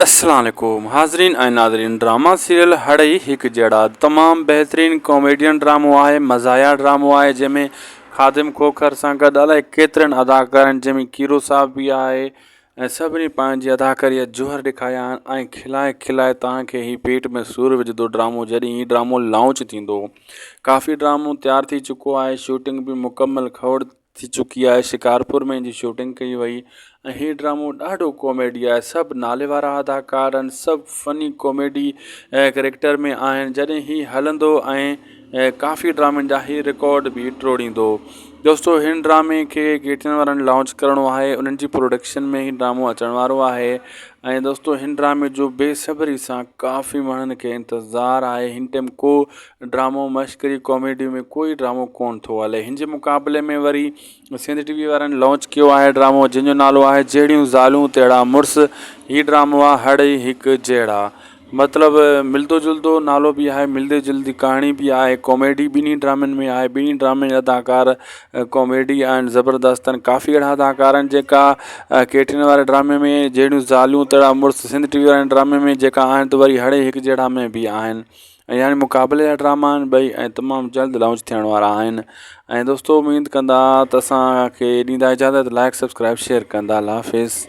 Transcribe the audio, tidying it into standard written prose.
السلام عليڪم حاضرين ۽ ناظرين ڊراما سيريل هڙئي هڪ جهڙا تمام بهترين ڪاميڊين ڊرامو آهي مزايا ڊرامو آهي جنهن ۾ خادم کوکر سان گڏ الائي ڪيترن اداڪارن جنهن ۾ کيرو صاحب به آهي ۽ سڀني پنهنجي اداڪاري جا جوهر ڏيکاريا آهن ۽ کلائي کلائي توهان کي هي پيٽ ۾ سور وجهندو ڊرامو جڏهن هي ڊرامو لانچ ٿيندو ڪافي ڊرامو تيار ٿي چڪو آهي شوٽنگ به مڪمل کوڙ ٿي چڪي آهي شڪارپور ۾ ان جي شوٽنگ ڪئي وئي ۽ هي ڊرامو ڏاڍو ڪاميڊي آهي سڀ نالي وارا اداڪار آهن سڀ فني ڪاميڊي ڪريڪٽر ۾ آهن جڏهن هي هلندو ۽ ڪافي ڊرامن جا هي رڪارڊ به ٽوڙيندو دوستو هن ڊرامي کي گيٽن وارن لانچ ڪرڻو آهي انهن جي پروڊڪشن ۾ هي ڊرامو اچڻ وارو آهي ۽ دوستو هن ڊرامي جو بي صبري سان ڪافي ماڻهن کي انتظار آهي هن ٽيم ڪو ڊرامو مشڪري ڪاميڊي ۾ ڪوئي ڊرامو ڪون ٿو هلي هن جي مقابلي ۾ وري سنڌ ٽي وي وارن لانچ ڪيو آهي ڊرامو جنهن جو نالو آهي جهڙيون زالون تهڙا مڙس هي ڊرامو آهي هڙئي هڪ جهڙا مطلب ملدو جلدو نالو به آهي ملدي جلدي ڪهاڻي به آهي ڪاميڊي ٻنهي ڊرامن ۾ آهي ٻنهي ڊرامن جا اداڪار ڪاميڊي آهن زبردست آهن ڪافي اهڙا اداڪار آهن جيڪا ڪيٽرين واري ڊرامي ۾ جهڙيون زالون تهڙا مڙس سنڌ ٽي وي وارن ڊرامي ۾ جيڪا آهن ته وري هڙئي هڪ جهڙا ۾ به آهن ۽ هاڻي مقابلي جا ڊراما آهن ٻئي ۽ تمام جلد لانچ ٿيڻ وارا آهن ۽ دوستو اميد ڪندا ته اسان کي ڏيندا اجازت لائڪ سبسڪرائب شيئر ڪندا الله حافظ.